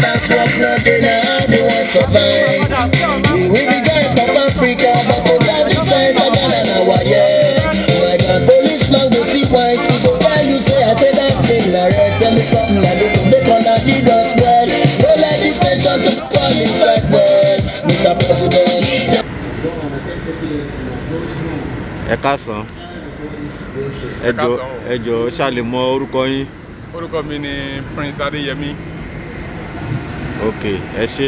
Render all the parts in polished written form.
As work no dey, na how they wan survive? We will be giant of Africa, but to drive inside of Ghana na waye. My God, policeman go see white, he go tell you say I say that thing na red. Tell me something I do to make una lead us well. No let this nation to fall inside well. Mr. President. Ẹ káàsán. Ẹ Ẹ jọ̀ọ́, káàsán o. Ẹ jọ̀ọ́, ṣá lè mọ orúkọ yín? Orúkọ mi ni Prince Adéyẹmí. Ok, ẹ ṣé.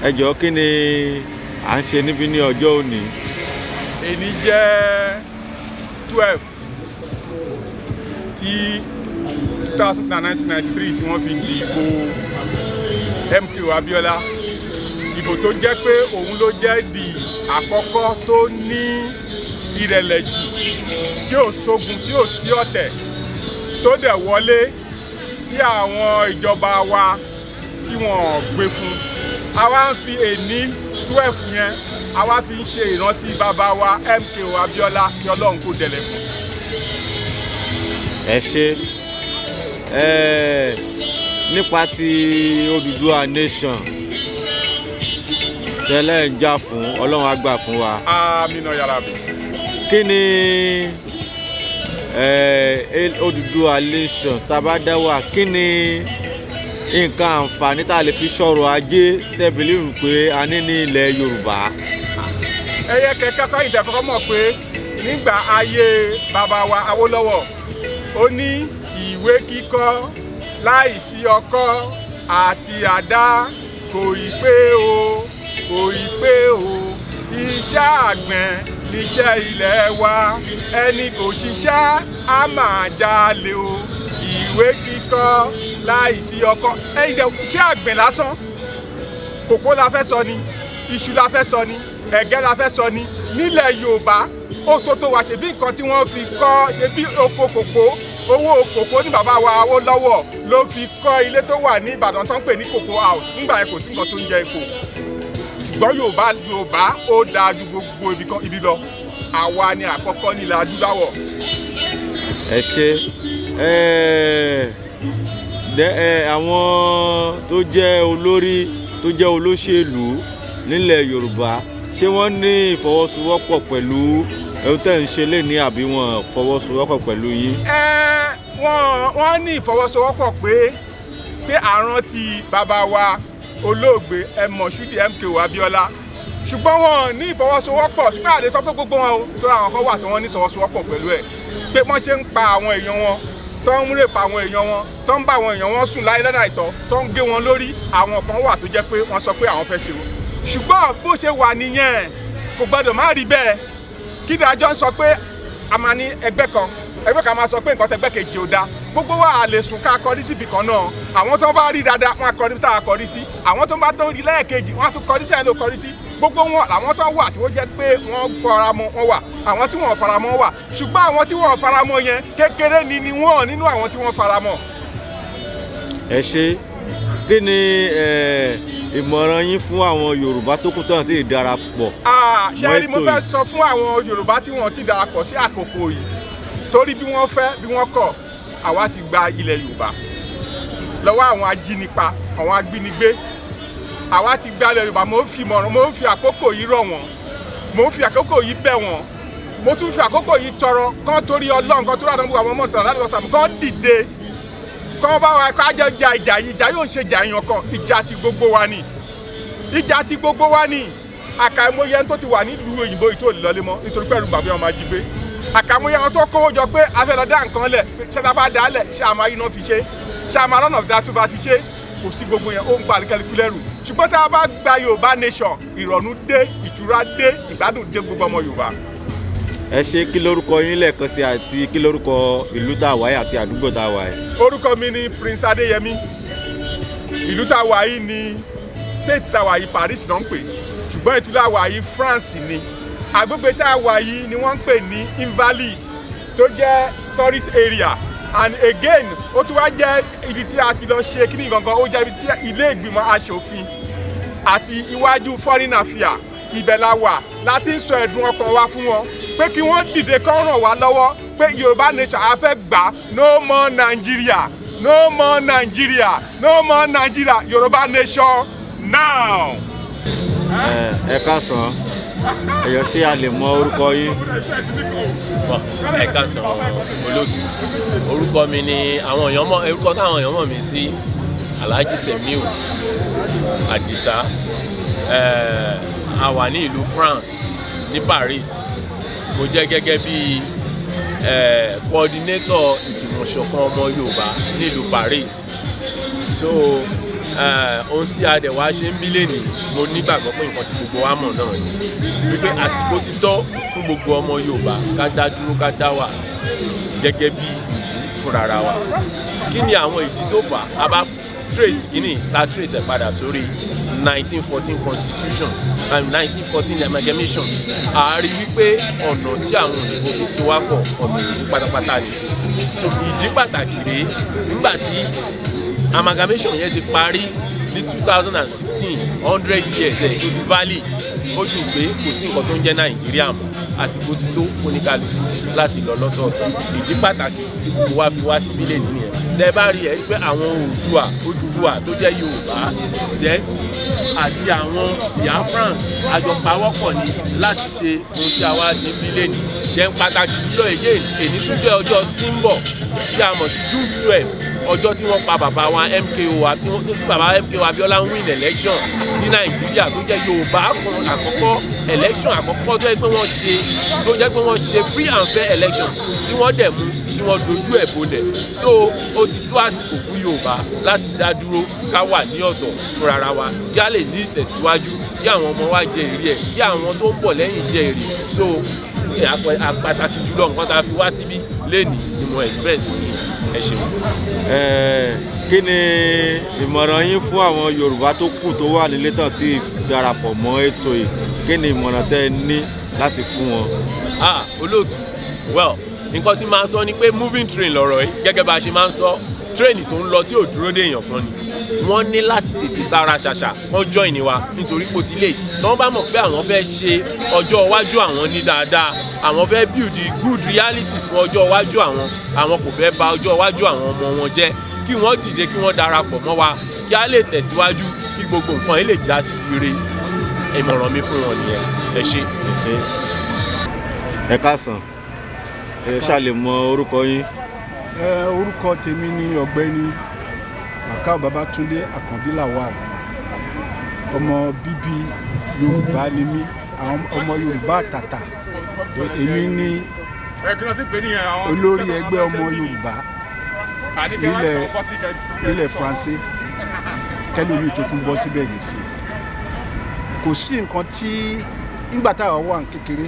Ẹ jọ̀ọ́, kí ni à ń ṣe níbí ní ọjọ́ òní? Èní jẹ́ 12 tí 1993 tí wọ́n fi dìbò MKO Abiola, ìbò tó jẹ́ pé òun ló jẹ́ di àkọ́kọ́ tó ní ìrẹ̀lẹ̀ jù, tí ò sógun, tí ò sí ọ̀tẹ̀, tó dẹ̀ wọlé, tí àwọn ìjọba wa tí wọ́n gbé fún. A wá ń fi èní 12 yẹn, a wá fi ń ṣe ìrántí bàbá wa MKO Abiola, kí Ọlọ́run kó dẹ̀lẹ̀ fún. Ẹ ṣé. Ẹ nípa ti Odùduwà nation tẹ́lẹ̀ ń jà fún, Ọlọ́run á gbà fún wa. Amina yarabi. Kí ni Odùduwà nation tá a bá dá wà, kí ni nǹkan àǹfààní tá a lè fi sọ̀rọ̀ ajé tẹ́ believe pé a ní ní ilẹ̀ Yorùbá? Ẹyẹ kẹkẹ kọ́ ìtẹ̀ kọ́kọ́ mọ̀ pé nígbà ayé bàbá wa Awólọ́wọ̀, ó ní ìwé kíkọ́ láìsí ọkọ́ àti àdá kò ì pé o, kò ì pé o. Iṣẹ́ àgbẹ̀ níṣẹ́ ilẹ̀ wa, ẹni kò ṣiṣẹ́ á máa jalè o. Ìwé kíkọ́ láìsí ọkọ́, ẹ̀yin dẹ̀, iṣẹ́ àgbẹ̀ lásán, kòkó la fẹ́ sọ ni, iṣu la fẹ́ sọ ni, ẹ̀gẹ́ la fẹ́ sọ ni, nílẹ̀ Yorùbá ó tó tó wa. Ṣe bí nǹkan tí wọ́n fi kọ́, ṣe bí oko kòkó, owó kòkó ní bàbá wa Awólọ́wọ̀ ló fi kọ́ ilé tó wà ní Ìbàdàn tó ń pè ní Cocoa House. Nígbà yẹn, kò sí nǹkan tó ń jẹ epo, ṣùgbọ́n Yorùbá ó dáa ju gbogbo ibi kan ibi lọ. Àwa ni àkọ́kọ́ nílẹ̀ adúláwọ̀. Ẹ ṣe. Ẹ dẹ ẹ àwọn tó jẹ́ olórí, tó jẹ́ olóṣèlú nílẹ̀ Yorùbá, ṣé wọ́n ní ìfọwọ́sowọ́pọ̀ pẹ̀lú ohun tẹ́ ń ṣe léni, àbí wọ́n fọwọ́sowọ́pọ̀ pẹ̀lú yín? Ẹ wọ́n ní ìfọwọ́sowọ́pọ̀ pé àrùn ti bàbá wa olóògbé Moshood MKO Abiola, ṣùgbọ́n wọn ní ìfọwọ́sowọ́pọ̀. Ṣùgbọ́n àlè sọ pé gbogbo wọn o, tó àwọn kan wà tí wọ́n ní ìfọwọ́sowọ́pọ̀ pẹ̀lú ẹ̀, pé wọ́n ṣe ń pa àwọn èèyàn wọn, tó ń rape àwọn èèyàn wọn, tó ń bá àwọn èèyàn wọn sùn láyé lọ́nà àìtọ́, tó ń gé wọn lórí. Àwọn kan wà tó jẹ́ pé wọ́n sọ pé àwọn fẹ́ ṣe o, ṣùgbọ́n bó ṣe wà nìyẹn, kò gbọ́dọ̀ má rí bẹ́ẹ̀. Kí ni àjọ ń sọ pé a máa ní ẹgbẹ́ kan, ẹgbẹ́ kan máa sọ pé nǹkan tẹgbẹ́ kejì ò dáa? Gbogbo wa à lè sùn ká kọrí síbi kan náà. Àwọn tó bá rí dáadáa, wọn á kọrí tá a kọrí sí. Àwọn tó bá tó rí lẹ́ẹ̀kejì, wọn á tún kọrí sí àyè ló kọrí sí. Gbogbo wọn làwọn tó wà tí wọ́n jẹ́ pé wọ́n fara mọ́ wọn wà, àwọn tí wọ́n fara mọ́ wà, ṣùgbọ́n àwọn tí wọ́n fara mọ́ yẹn, kékeré ni wọ́n nínú àwọn tí wọ́n fara mọ́. Ẹ ṣé. Kí ni ìmọ̀ràn yín fún àwọn Yorùbá tó kù tán tí ì darapọ̀ Ṣé mọ́ rí, mo ètò fẹ́ yìí? sọ fún àwọn Yorùbá tí wọ́n ti darapọ̀ sí àkókò yìí, torí bí wọ́n fẹ́ bí wọ́n kọ̀, àwa ti gba ilẹ̀ Yorùbá lọ́wọ́ àwọn ajínipa, àwọn agbínigbé. Àwa ti gba ilẹ̀ Yorùbá. Mo ń fi ìmọ̀ràn, mo ń fi àkókò yìí rọ̀ wọ́n, mo ń fi àkókò yìí bẹ̀ wọ́n, mo tún fi àkókò yìí tọrọ kán torí Ọlọ́run, kán torí àdánwò àwọn ọmọ sọ̀rọ̀ láti wọ́n, kán dìde, kán bá wa kájọ ja ìjà yìí. Ìjà yóò ń ṣe ìjà èèyàn kan, ìjà ti gbogbo wa ni, ìjà ti gbogbo wa ni. Àkàìmọye ẹni tó ti wà nílùú òyìnbó yìí tó lè lọlé mọ́ nítorí pé ẹrù bàbá wọn máa jí gbé. Àkàìmọye àwọn tó kówó jọ pé a fẹ́ lọ dá nǹkan lẹ̀, pé ṣé tá a bá dá lẹ̀, ṣé a máa rí iná fi ṣe, ṣé a máa rọ́nà dá tó bá fi ṣe? Kò sí. Gbogbo yẹn, ó ń gba àríkẹ́lẹ́kú lẹ́rù. Ṣùgbọ́n tá a bá gba Yorùbá nation, ìrọ̀rùn dé, ìtura dé, ìgbádùn dé gbogbo ọmọ Yorùbá. Ẹ ṣé. Kí lórúkọ yín lẹ́ẹ̀kan sí, àti kí lórúkọ ìlú tá a wáyé àti àdúgbò tá a wáyé? Orúkọ mi ni Prince Adéyẹmí. Ìlú tá a wà yìí ní state tá a wà yìí, Paris náà ń pè, ṣùgbọ́n ìlú tá a wà yìí, France ni. Agbègbè tá a wà yìí ni wọ́n ń pè ní Invalid, tó jẹ́ tourist area, and again, ó tún wá jẹ́ ibi tí a ti lọ ṣe kíní gangan. Ó jẹ́ ibi tí ilé ìgbìmọ̀ aṣòfin àti iwájú foreign affairs, ibẹ̀ la wà láti ń sọ ẹ̀dùn ọkàn wa fún wọn pé kí wọ́n dìde, kán ràn wá lọ́wọ́, pé Yorùbá nation a fẹ́ gbà. No more Nigeria, no more Nigeria. No more Nigeria, no more Nigeria, Yoruba nation now. Ẹ káàsán, ẹ̀yọ́, ṣé a lè mọ orúkọ yín? Ẹ káàsán, olóòtú. Orúkọ mi ni àwọn èèyàn mọ̀, orúkọ táwọn èèyàn mọ̀ mí sí, Alhaji Semiu Adisa. A wà ní ìlú France, ní Paris. Mo jẹ́ gẹ́gẹ́ bí coordinator ìfìmọ̀ṣọ̀kan ọmọ Yorùbá nílùú Paris. So ohun tí a dẹ̀ wá ṣe ń bí lẹ́nìí, mo nígbàgbọ́ pé nǹkan tí gbogbo wa mọ̀ náà ni wípé àsìkò ti tọ́ fún gbogbo ọmọ Yorùbá ká dá dúró, ká dá wà gẹ́gẹ́ bí ìlú fúnra wa. Kí ni àwọn ìdí tó fà á? A bá trace kíní la trace ẹ̀ padà sórí 1914 constitution and 1914 amalgamation, a rí wípé ọ̀nà tí àwọn òyìnbó fi so wá pọ̀, ọ̀nà ìlú pátápátá ni. So ìdí pàtàkì rèé. Nígbà tí amalgamation yẹn ti parí ní 2016, 100 years ẹ̀ tó ti valid, ó dùn pé kò sí nǹkan tó ń jẹ́ Nàìjíríà mọ́. Àsìkò ti tó fún oníkálukú láti lọ lọ́tọ̀ọ̀tọ̀. Ìdí pàtàkì tí gbogbo wa fi wá síbí lè nìyẹn. Tẹ bá rí ẹ rí pé àwọn Oòduà, Odùduwà tó jẹ́ Yorùbá jẹ́, àti àwọn Biafran àjọpawọ́pọ̀ ní láti ṣe ohun tí a wá ní bí lẹ́nìí jẹ́. Pàtàkì jùlọ again, èyí tún jẹ́ ọjọ́ symbol tí a mọ̀ sí June 12, ọjọ́ tí wọ́n pa bàbá wa MKO, tí wọ́n tó bàbá MKO Abiola ń win election ní Nàìjíríà, tó jẹ́ Yorùbá kan àkọ́kọ́, election àkọ́kọ́ tó jẹ́ pé wọ́n ṣe, tó jẹ́ pé wọ́n ṣe free and fair election, tí wọ́n dẹ̀ mú, tí wọ́n dojú ẹ̀ bolẹ̀. So ó ti tó àsìkò fún Yorùbá láti dá dúró, ká wà ní ọ̀tọ̀ fúnra wa, kí a lè ní ìtẹ̀síwájú, kí àwọn ọmọ wa jẹ èrè ẹ̀, kí àwọn tó ń bọ̀ lẹ́yìn jẹ èrè. So pàtàkì jùlọ, nǹkan tá a fi wá síbí lénìí ni mo express fún yín. Ẹ ṣeun. Kí ni ìmọ̀ràn yín fún àwọn Yorùbá tó kù tó wà nílé tán tí darapọ̀ mọ́ ètò yìí? Kí ni ìmọ̀ràn tẹ́ ẹ ní láti fún wọn? Ah, olóòtú, well, nǹkan tí máa sọ ni pé moving train lọ̀rọ̀ yìí. Gẹ́gẹ́ bá a ṣe máa ń sọ, train tó ń lọ tí ò dúró dé èèyàn kan ni. Wọ́n ní láti tètè tara ṣàṣà wọ́n join wa, nítorí pé ó ti lè tí wọ́n bá mọ̀ pé àwọn fẹ́ ṣe ọjọ́ iwájú àwọn ní dáadáa, àwọn fẹ́ build good reality fún ọjọ́ iwájú àwọn, àwọn kò fẹ́ bà ọjọ́ iwájú àwọn ọmọ wọn jẹ́, kí wọ́n dìde, kí wọ́n darapọ̀ mọ́ wa, kí á lè tẹ̀síwájú, kí gbogbo nǹkan yìí lè já sí ire. Ìmọ̀ràn mi fún wọn nìyẹn. Ẹ ṣé. Ẹ ṣé. Ẹ káàsán, ẹ ṣáà lè mọ orúkọ yín? Ẹ, orúkọ tèmi ni Ọ̀gbẹ́ni Bakau Babatunde Àkànbí Lawal. Ọmọ bíbí Yorùbá ni mí, àwọn ọmọ Yorùbá àtàtà. Èmi ní olórí ẹgbẹ́ ọmọ Yorùbá nílẹ̀ Faransé. Kẹlòmíì tó tún bọ́ síbẹ̀ nìsín, kò sí nǹkan tí nígbà táwa wà ní kékeré,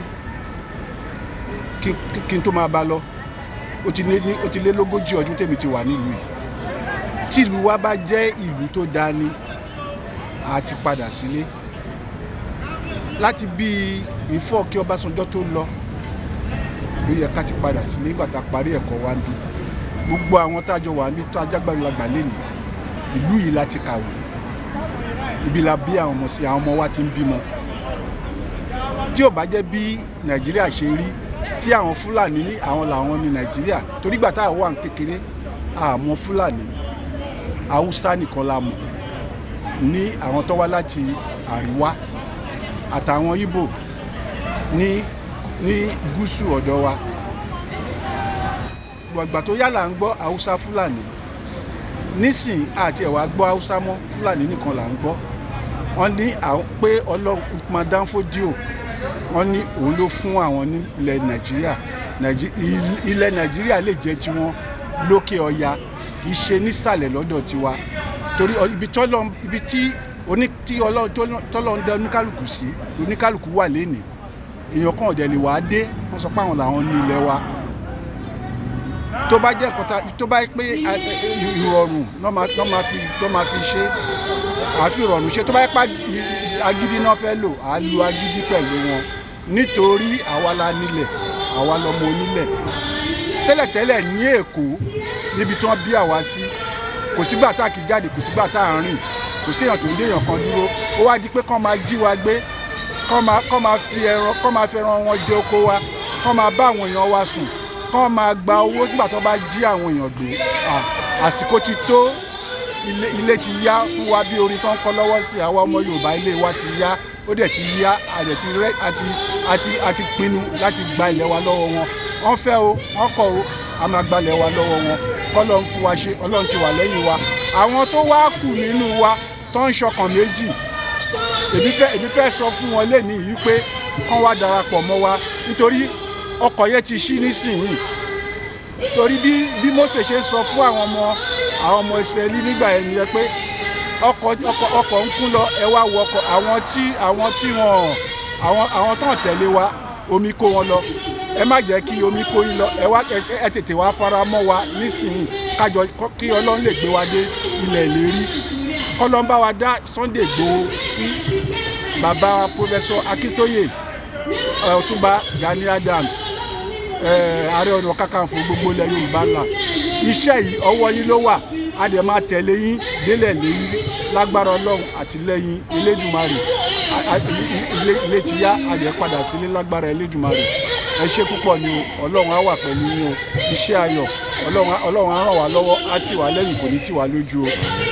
kí n tó máa bá lọ, ó ti lé 40 ọdún tèmi ti wà nílùú yìí. Tí ìlú wa bá jẹ́ ìlú tó dáa ni a ti padà sílé láti bíi before kí Ọbásanjọ́ tó lọ ló yẹ ká ti padà sílé. Nígbà tá a parí ẹ̀kọ́ wa ń bí, gbogbo àwọn tá a jọ wà níbi tó ajágbàlagbà lénìí, ìlú yìí la ti kàwé, ibi la bí àwọn ọmọ sí, àwọn ọmọ wa ti ń bímọ. Tí ò bá jẹ́ bí Nàìjíríà ṣe rí, tí àwọn Fúlàní ní àwọn làwọn ní Nàìjíríà, torí gbà tá a wà ní kékeré, àmọ́ Fúlàní, Haúsá nìkan la mọ̀ ní àwọn tó wá láti àríwá, àtàwọn Ìgbò ní gúúsù ọ̀dọ̀ wa. Gbàgbà tó yálà ń gbọ́ Haúsá, Fúlàní. Nísìn àti ẹ̀wà gbọ́ Haúsá mọ́, Fúlàní nìkan là ń gbọ́. Wọ́n ní pé Ọlọ́run Usman Dan Fodio, wọ́n ní òun ló fún àwọn nílẹ̀ Nàìjíríà. Ilẹ̀ Nàìjíríà lè jẹ́ tiwọn lókè ọya, kì í ṣe nísàlẹ̀ lọ́dọ̀ tiwa, torí ibi tí oní tí tọ́lọ́ ń dá oníkálukú sí, oníkálukú wà lénìí. Èèyàn kan ọ̀dẹ̀ lè wàá dé, wọ́n sọ pé àwọn làwọn ní ilẹ̀ wa. Tó bá jẹ́ nǹkan tó bá pé ìrọ̀rùn lọ́ máa fi ṣe, àfi ìrọ̀rùn ṣe. Tó bá yẹ pé agídí náà fẹ́ lò, á lo agídí pẹ̀lú wọn, nítorí àwa la nílẹ̀, àwa lọmọ onílẹ̀. Tẹ́lẹ̀tẹ́lẹ̀ ní Èkó, níbi tí wọ́n bí àwa sí, kò sígbà tá a kì í jáde, kò sígbà tá a rìn, kò sí èèyàn tó ń déèyàn kan dúró. Ó wá di pé kán máa jí wa gbé, kán máa fi ẹran wọn jẹ oko wa, kán máa bá àwọn èèyàn wa sùn, kán máa gba owó nígbà tó bá jí àwọn èèyàn gbé. Àsìkò ti tó, ilé ti yá fún wa bí orin tó ń kọ́ lọ́wọ́ sí àwa ọmọ Yorùbá. Ilé wa ti yá, ó dẹ̀ ti yá. A dẹ̀ ti rẹ́ àti pinnu láti gba ilẹ̀ wa lọ́wọ́ wọn. Wọ́n fẹ́ o, wọ́n kọ̀ o, a máa gbalẹ̀ wa lọ́wọ́ wọn. Kọ́lọ́run fún wa ṣe, Ọlọ́run ti wà lẹ́yìn wa. Àwọn tó wá kù nínú wa tó ń ṣọkàn méjì, èmi fẹ́ sọ fún wọn lénìí yìí pé kán wá darapọ̀ mọ́ wa, nítorí ọkọ̀ yẹn ti ṣí nísìnyìí. Torí bí Mósè ṣe sọ fún àwọn ọmọ Ísírẹ́lì nígbà yẹn nìyẹn pé ọkọ̀ ń kún lọ, ẹ wá wọ ọkọ̀. Àwọn tí wọn àwọn tán tẹ̀lé wa, omi kó wọn lọ. Ẹ má jẹ́ kí omi kó yín lọ. Ẹ wá, ẹ tètè wá fara mọ́ wa nísìnyìí, kájọ kí Ọlọ́run lè gbé wa dé ilẹ̀ ìlérí. Kọ́lọ́n bá wa dá Sunday Igboho sí, bàbá Professor Akintoye, Ọ̀túnba Gani Adams, Ààrẹ Ọ̀nà Kakanfò gbogbo ilẹ̀ Yorùbá ńlá, iṣẹ́ yìí ọwọ́ yín ló wà. A dẹ̀ máa tẹ̀lé yín délẹ̀ léyìn lágbára Ọlọ́run àtìlẹ́yìn Elédùmarè. Ilé ti yá, a dẹ̀ padà sílé lágbára Elédùmarè. Ẹ ṣé púpọ̀ ni o. Ọlọ́run á wà pẹ̀lú yín o. Iṣẹ́ ayọ̀, Ọlọ́run á ràn wá lọ́wọ́, á tì wá lẹ́yìn, kò ní tì wá lójú o.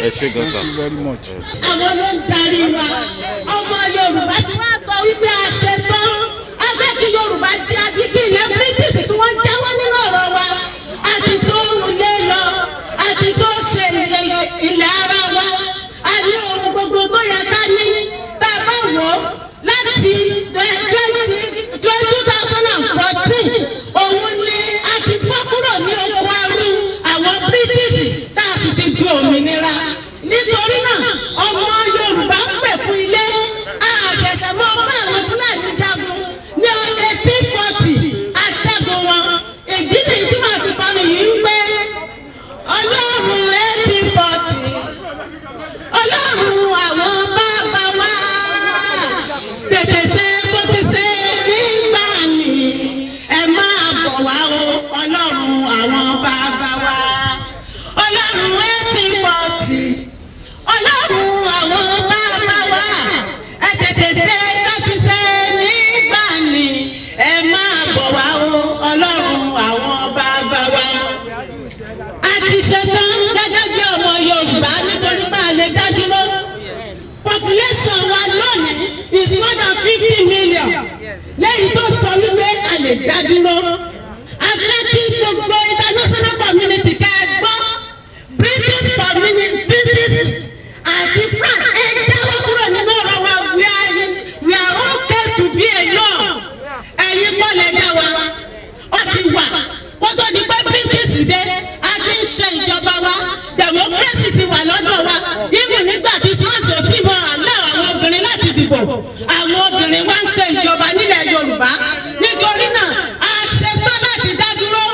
Ẹ ṣé gan. Thank you very much. Àwọn ló ń darí wa. Ọmọ Yorùbá ti wá sọ wípé a ṣe tán, a fẹ́ kí Yorùbá jẹ́ àbíkí ilẹ̀ British tí wọ́n jáwọ́ nínú ọ̀rọ̀ wa. Àti tó lé lọ, àti tó ṣe ilẹ̀ ara wa. A ní ohun gbogbo tó yẹ ká ní. Tá a bá wò ó láti 2014, òun ni a ti bọ́ kúrò ní oko ẹrú àwọn British, tá a sì ti di òmìnira. Nítorí náà, ọmọ Yorùbá ń pè fún ilé. Àṣẹ̀ṣẹ̀ mọ́ bá àwọn Fúlàní jagun ní 1840, aṣẹ́gun wọn. Ìdí nìyí tí màá fi kọrin yìí ń pé Ọlọ́run 1840, Ọlọ́run àwọn bàbá wa, tètè ṣe bó ti ṣe nígbà ní, ẹ máa bọ̀ wá o. Ọlọ́run àwọn bàbá wa, Ọlọ́run 1840, Ọlọ́run àwọn bàbá wa, ẹ tètè ṣe bó ti ṣe nígbà ní, ẹ máa bọ̀ wá o. Ọlọ́run àwọn bàbá wa, a ti ṣetán gẹ́gẹ́ bí ọmọ Yorùbá, nítorí bá a lè dá dúró. Population wa lónìí is more than 50 million, lẹ́yìn tó sọ wípé a lè dá dúró. A fẹ́ kí gbogbo international community ká ẹ gbọ́, British community, British àti France, ẹ jáwọ́ kúrò nínú ọ̀rọ̀ wa. We are okay to be alone. Ẹ̀yin kọ́ lẹ dá wa. Ó ti wà kó tó di pé British dé. A ti ń ṣe ìjọba wa, democracy ti wà lọ́dọ̀ wa. Even nígbà tí France ò tí mọ àlọ́ àwọn obìnrin láti dìbò, àwọn obìnrin wa ń ṣe ìjọba nílẹ̀ Yorùbá. Nítorí náà, a ṣetán láti dá dúró,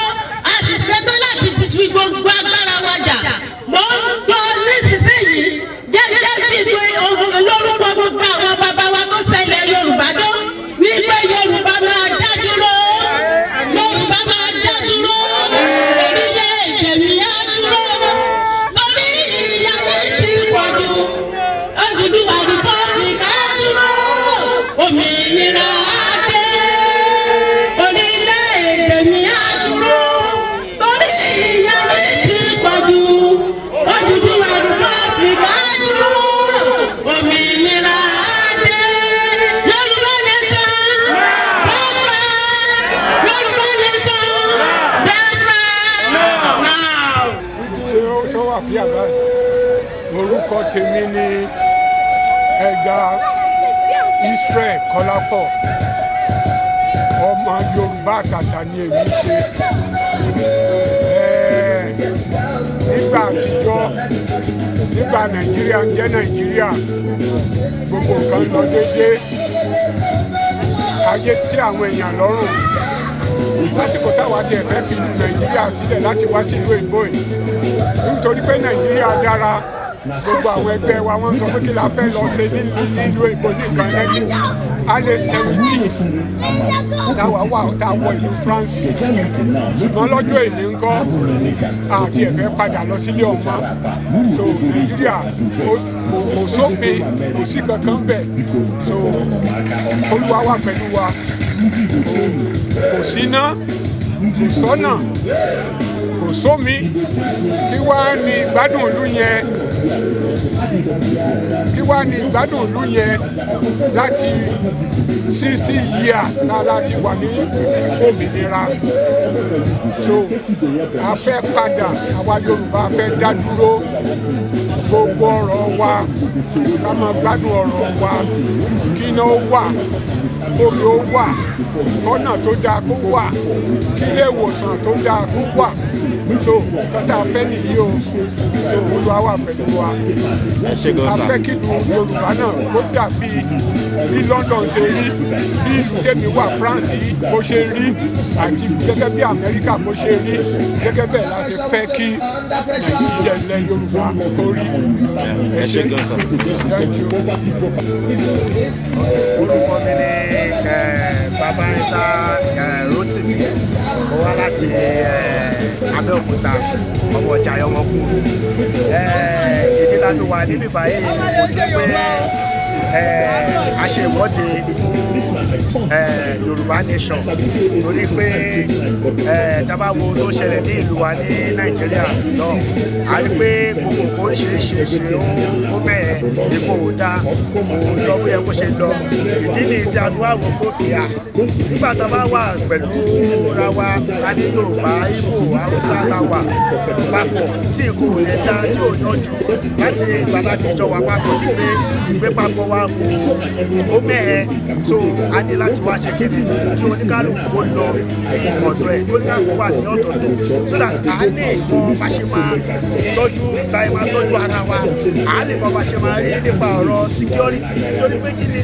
a sì ṣetán láti fi gbogbo agbára wa jà. Mo ń gbọ́ nísinsìnyí gẹ́gẹ́ bí pé lórúkọ gbogbo àwọn bàbá wa tó ṣẹlẹ̀ Yorùbá dó wípé Yorùbá máa dá dúró, Yorùbá máa dá dúró, orílẹ̀-èdè mi á dúró, torí ìyàwó ti pọ̀ jù. Odùduwà Republic á dúró, òmìnira á dé, orílẹ̀-èdè mi á dúró, torí ìyàwó ti pọ̀ jù. Odùduwà Republic á dúró, òmìnira á dé. Yorùbá nation, Biafra! Yorùbá nation, Biafra now. Ṣé ó ṣó wà bí àbá? Orúkọ tèmi ni ẹ̀dà Israel Kọlápọ̀. Ọmọ Yorùbá àtàtà ni èmi ṣe. Nígbà àtijọ́, nígbà Nàìjíríà ń jẹ́ Nàìjíríà, gbogbo nǹkan lọ déédéé, ayé tí àwọn èèyàn lọ́rùn. Lásìkò táwa tiẹ̀ fẹ́ fi ìlú Nàìjíríà sílẹ̀ láti wá sílùú èbó yìí, nítorí pé Nàìjíríà dára, gbogbo àwọn ẹgbẹ́ wa, wọ́n sọ pé kí la fẹ́ lọ ṣe nílùú èbó. Ní nǹkan 19 alẹ́ 70 táwa wà táwa ìlú France. Ṣùgbọ́n lọ́jọ́ èní ńkọ́, àti ẹ̀fẹ́ padà lọ sílé ọmọ. So Nàìjíríà kò sófin, kò sí kankan bẹ́ẹ̀. So Olúwa wà pẹ̀lú wa. Kò síná, kò sọ́nà. Kò sómi. Kí wá ní ìgbádùn ìlú yẹn? Kí wá ní ìgbádùn ìlú yẹn láti 60 years náà láti wà ní òmìnira? So a fẹ́ padà, àwa Yorùbá fẹ́ dá dúró. Gbogbo ọ̀rọ̀ wa, ká máa gbádùn ọ̀rọ̀ wa, kí iná ó wà, omi ó wà, kọ́nà tó dáa kó wà, kí ilé ìwòsàn tó dáa kó wà. So nǹkan tá a fẹ́ nìyí o. So Olúwa wà pẹ̀lú wa. Ẹ ṣé gan A sir. fẹ́ kí ìlú Yorùbá náà kó dàbí bí London ṣe rí, bí ìlú tèmi wà, France yìí, bó ṣe rí, àti gẹ́gẹ́ bí Amẹ́ríkà bó ṣe rí. Gẹ́gẹ́ bẹ́ẹ̀ la ṣe fẹ́ kí Nàìjíríà, ilẹ̀ Yorùbá kó rí. Ẹ ṣé gan sir. Thank you. Orúkọ mi ni Babarisa Rotimi. Mo wá láti Abẹ́òkúta, ọmọ ọjà ọmọkùnrin. Ìdí tá a fi wà níbí báyìí kò ju pé a ṣe ìwọ́de fún Yorùbá nation, torí pé tá a bá wo tó ṣẹlẹ̀ ní ìlú wa ní Nàìjíríà náà, a rí pé gbogbo nǹkan oríṣiríṣi ṣe ó mẹ́ẹ̀, ipò ò dáa, kò lọ bó yẹ kó ṣe lọ. Ìdí nìyí tí a fi wá wò pé à nígbà tá a bá wà pẹ̀lú ra wa, a ní Yorùbá, Ìgbò, Haúsá, tá a wà papọ̀ tí kò lè dá, tí ò yanjú láti ìgbà tá a ti jọ wà papọ̀, tí pé ìgbé papọ̀ wa kò ó mẹ́ẹ̀. So a ní láti wá ṣe kéde kí oníkálukú kó lọ sí ọ̀dọ̀ ẹ̀, kí oníkálukú wà ní ọ̀tọ̀ọ̀tọ̀, so that a lè mọ bá ṣe máa tọ́jú táyé, máa tọ́jú ara wa, a lè mọ bá ṣe máa rí nípa ọ̀rọ̀ security, nítorí pé kí ni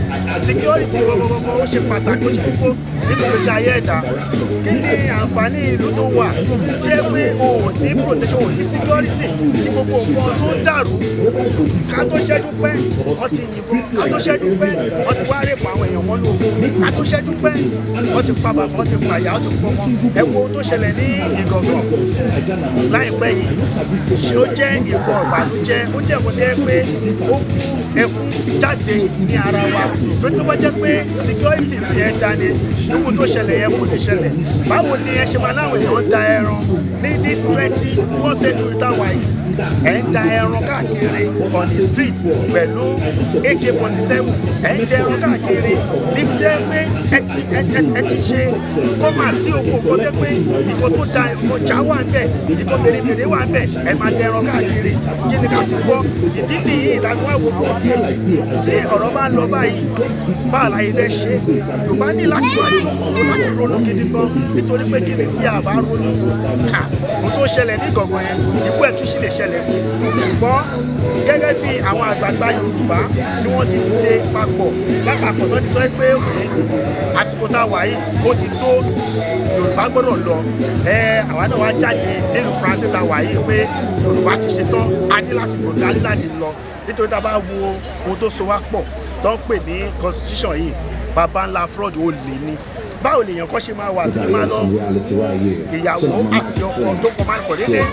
security gbogbogbò, ó ṣe pàtàkì, ó ṣe kókó nínú ìgbésí ayé ẹ̀dá. Kí ni àǹfààní ìlú tó wà tí ẹ pé o ò ní protection, o ò ní security, tí gbogbo nǹkan tó ń dàrú? Ká tó ṣẹ́jú pẹ́, wọ́n ti yìnbọn. Ká tó ṣẹ́jú pẹ́, wọ́n ti wá rape àwọn èèyàn mọ́nú oko. Ká tó ṣẹ́jú pẹ́, wọ́n ti pa bàbá, wọ́n ti pa ìyá, wọ́n ti pọ̀ mọ́. Ẹ wo ohun tó ṣẹlẹ̀ ní Ìgàngàn láìpẹ́ yìí. Ṣé ó jẹ́ nǹkan ìbànújẹ́? Ó jẹ́ nǹkan tó yẹ pé ó mú ẹkún jáde ní ara wa, torí tó bá jẹ́ pé security ìlú yẹn dání, irú tó ṣẹlẹ̀ yẹn kò lè ṣẹlẹ̀. Báwo ni ẹ ṣe máa láwọn èèyàn ń da ẹran ní this 21 century táwa yìí? Ẹ̀ ń da ẹran káàkiri on the street pẹ̀lú AK-47, ẹ̀ ń da ẹran káàkiri níbi tẹ́ pé ẹ ti ṣe commerce tí o kò kọ́, tẹ́ pé nǹkan tó da, ọjà wà ń bẹ̀, nǹkan mèremère wà ń bẹ̀, ẹ máa da ẹran káàkiri. Kí ni ká ti gbọ́? Ìdí nìyí ìdájọ́ àwọn òkè tí ọ̀rọ̀ bá ń lọ báyìí, báà láyé fẹ́ ṣe. Yorùbá ní láti wá jókòó láti ronú gidi gan, nítorí pé kí ni, tí a bá ronú ká ohun tó ṣẹlẹ̀ ní Ìgàngàn yẹn, ikú ẹ̀ tún sì lè ṣẹlẹ̀ sí. Ṣùgbọ́n gẹ́gẹ́ bí àwọn àgbààgbà Yorùbá tí wọ́n ti dìde papọ̀ lápapọ̀, tó ti sọ pé òye àsìkò tá a wà yìí, ó ti tó, Yorùbá gbọ́dọ̀ lọ. Ẹ àwa náà wá jáde nílùú France tá a wà yìí pé Yorùbá ti ṣetán, a ní láti gbòdì, a ní láti lọ, nítorí tá a bá wo ohun tó so wá pọ̀ tó ń pè ní constitution yìí, baba ńlá fraud, ó lè ní. Báwo lèèyàn kọ́ ṣe máa wà tó máa lọ ìyàwó àti ọkọ tó kọ máa kọ̀ déédéé,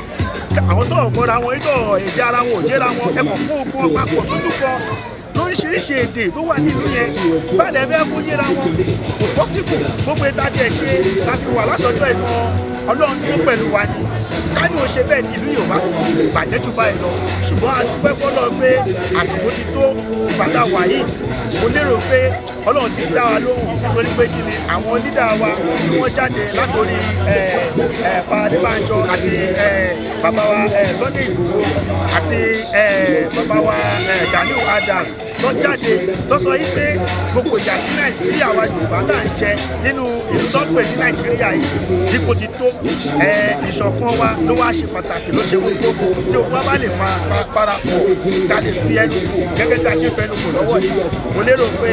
àwọn tó mọ́ra wọn, tó èdè ara wọn ò yéra wọn, ẹ kàn kó ogun papọ̀ sójú kan, lóríṣiríṣi èdè ló wà nílùú yẹn, báyìí fẹ́ kó yéra wọn? Kò possible. Gbogbo ìta díẹ̀ ṣe ta fi wà látọjọ́ ìkan, Ọlọ́run dúró pẹ̀lú wa ni. Ká ní o ṣe bẹ́ẹ̀ ní ìlú Yorùbá ti bàjẹ́ jù báyìí lọ. Ṣùgbọ́n a dúpẹ́ fọ́lọ́run pé àsìkò ti tó. Ìgbà tá a wà yìí, mo lérò pé Ọlọ́run ti dá wa lóhùn, nítorí pé kí ni, àwọn leader wa tí wọ́n jáde látòrí Pa Adébánjọ àti bàbá wa Sunday Igboho àti bàbá wa Gani Adams tó jáde, tó sọ yìí pé gbogbo ìyà tí àwa Yorùbá tá à ń jẹ nínú ìlú tó ń pè ní Nàìjíríà yìí, ipò ti tó. Ìṣọ̀kan wa ló wá ṣe pàtàkì, ló ṣe kókó. Tí o bá lè parapọ̀, ká lè fi ẹnu kò gẹ́gẹ́ bí a ṣe fẹnu kò lọ́wọ́ yìí, mo lérò pé